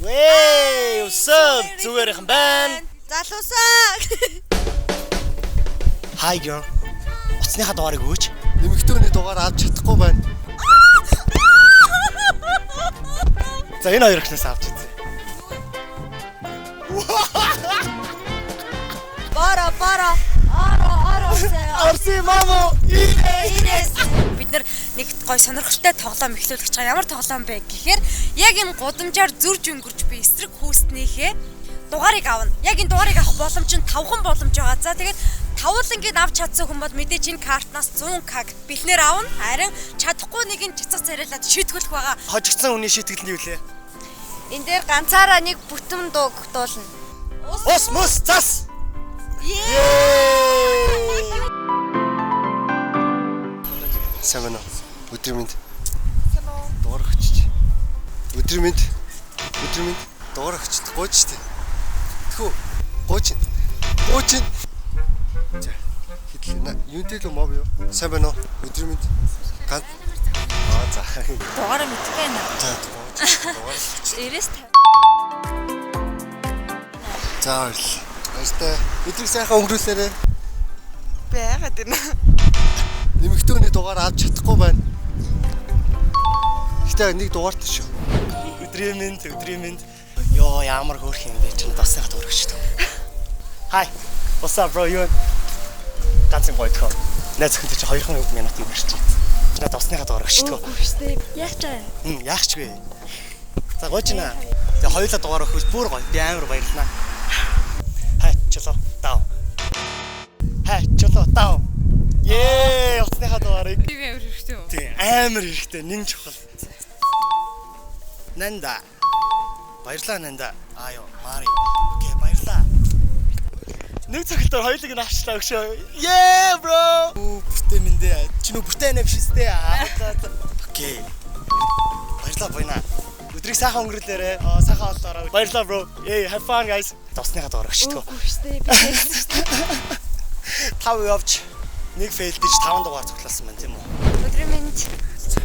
Wey, what's up? Зүгээрийнхэн байна. Залуусаа. Hi girl. Утасныхаа дугаарыг өгөөч. Нэмэгдүүний дугаар авч чадахгүй байна. За энэ хоёр ихнээс авч үзье. Бара бара. Ара ара. Арси мамо. Ирээс. Бид нар нэг гой сонирхолтой тоглоом эхлүүлэх гэж байгаа. Ямар тоглоом бэ гэхээр яг энэ гудамжаар зурж өнгөрч би эсрэг хүүснийхээ дугаарыг авна. Яг энэ дугаарыг авах боломж нь 5хан боломж байгаа. За тэгээд тавуулангийг авч чадсан хүн бол мэдээж энэ картнаас 100 к бэлнээр авна. Харин чадахгүй нэг нь цэцэг царайлаад шийтгүүлэх байгаа. Хожигдсан хүний шийтгэл нь юу лээ? Энэ дээр ганцаараа нэг бүтэн дууг дуулна. Ус мөс цас. Сайн байна уу? Өдрийн мэнд. Сайн уу? Дугаар өгчиж. Өдрийн мэнд. Өдрийн мэнд. Дугаар өгчд гооч штэ. Тэхүү. Гооч. Гооч. За. Хэдлээ. Юунтэй л моб юу? Сайн байна уу? Өдрийн мэнд. Ган. Аа за. Дугаараа мэдгүй байна. За гооч. Дугаар өгч. 90-50. За баярлалаа. Баяртай. Өдрийг сайхан өнгөрүүлээрэй. Байгаад байна. Нэмэгдүүний дугаар авч чадахгүй байна. Гэтэ нэг дугаартай шүү. Өдрийн мэнд, өдрийн мэнд. Йоо, ямар хөөрх юм бэ? Чи надад дугаар өгч төө. Hi. What's up bro? Юу? Ганцхан гоё төхөө. Найз охинтой чи 2 минут юм ярьчих. Надад усныхаа дугаар өгч төө. Яаж чаа? Хм, яах ч вэ? За гоожна. Тэгээ хоёулаа дугаар өгөхөл бүр гоё. Би амар баярлнаа. Хай, чулуу, дав. Хай, чулуу, дав. Ее, утасныхаа дугаарыг. Тийм амар хэрэгтэй юм. Тийм, амар хэрэгтэй, нэн чухал. Нанда. Баярлаа Нанда. Аа ёо, Мари. Окей, баярлаа. Нэг цогцолтоор хоёулыг нь авчлаа өгшөө. Yeah, bro. Үу, бүртээ мэндэ. Чи нүү бүртээ нэ биш үстэй. Аа, за, за. Окей. Баярлаа буйна. Өдрийг сайхан өнгөрүүлээрэ. Аа, сайхан олоорой. Баярлаа bro. Hey, have fun guys. Тусныхаа дугаар өгчдгөө. Үгүй би ярьсан шүү дээ. 5 явж нэг фейл гэж 5 дугаар цуглаасан байна тийм үү? Өдрийн мэнд.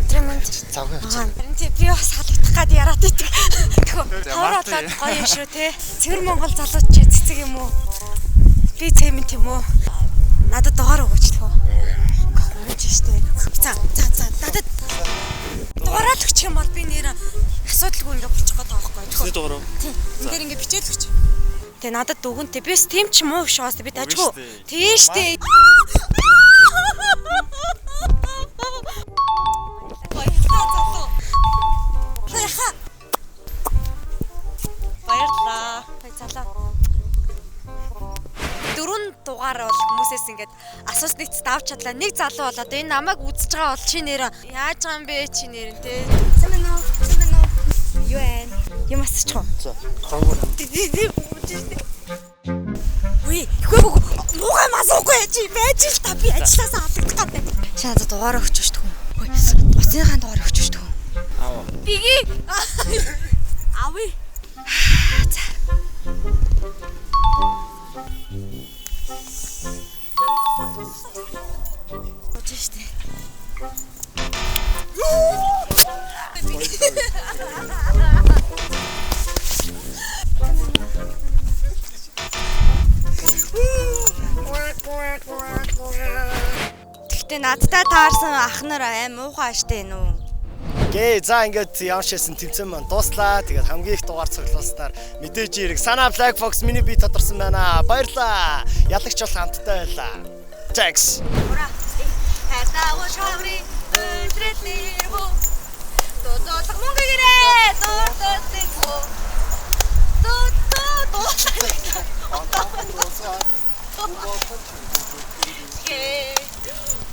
Өдрийн мэнд. Завгүй явчих. Харин тий би бас халагдах гад яраад идэг. Тэхүү. Ховор болоод гоё юм шүү те. Цэвэр Монгол залууч чи цэцэг юм уу? Би цемент юм уу? Надад дугаар өгөөч тэхүү. Гооч штэ. За за за надад дугаараа л өгчих юм бол би нэр асуудалгүй ингэ болчих гээд байгаа байхгүй. Тэхүү. дугаар уу? Тий. Энэ дээр ингэ бичээл өгч. Тэгээ надад дүгэнтэй. Би бас тийм ч муу биш бас би дажгүй. Тийм штэ. Баярлалаа залуу. Баярлалаа. Баярлалаа. Баяр залуу. Дөрвөн дугаар бол хүмүүсээс ингээд асуусныг ч давж чадлаа. Нэг залуу болоод энэ намайг үзэж байгаа бол чи нэр яаж байгаа юм бэ чи нэр нь те. Сайн байна уу? Сайн байна уу? Юу вэ? Юм асуучих уу? За, завгүй. Үгүй, үгүй муугай масуугүй чи байж л та би ажилласаа алдагдах гэдэг. Чи надад дугаар өгч шүү дээ. Үгүй, утасныхаа дугаар өгч шүү дээ. Аа. Биги. Ави. За. Гож штэ. Гэхдээ надтай таарсан ах нар аим муухай штэ нүү. Гээ за ингээд ямар ч байсан тэмцээн маань дууслаа. Тэгээд хамгийн их дугаар цуглуулснаар мэдээж хэрэг Санаа Black Fox миний бие тодорсон байна. Баярлаа. Ялагч бол хамттай байлаа. Thanks. Хайртаа шаврын өдрөлний хөө. Дуудуулах мөнгө гэрээ. Дуудуулах хөө. Дуу дуу дуу.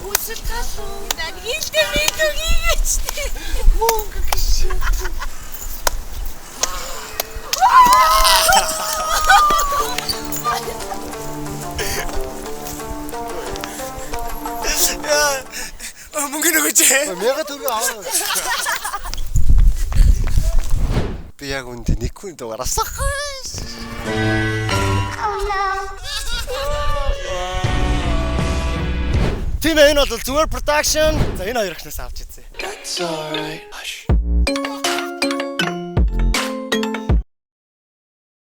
Үсэл талуу нагилдэ мэдүгийгээч. Мөнгө гişээ. Яа, мөнгө нөгөөч. 1000 төгрөг аваа. Би яг үндэ нэг хүн дугаар авсан. Тийм ээ энэ бол зүгээр production. За энэ хоёр ихнээс авч үзье. That's all right. Hush.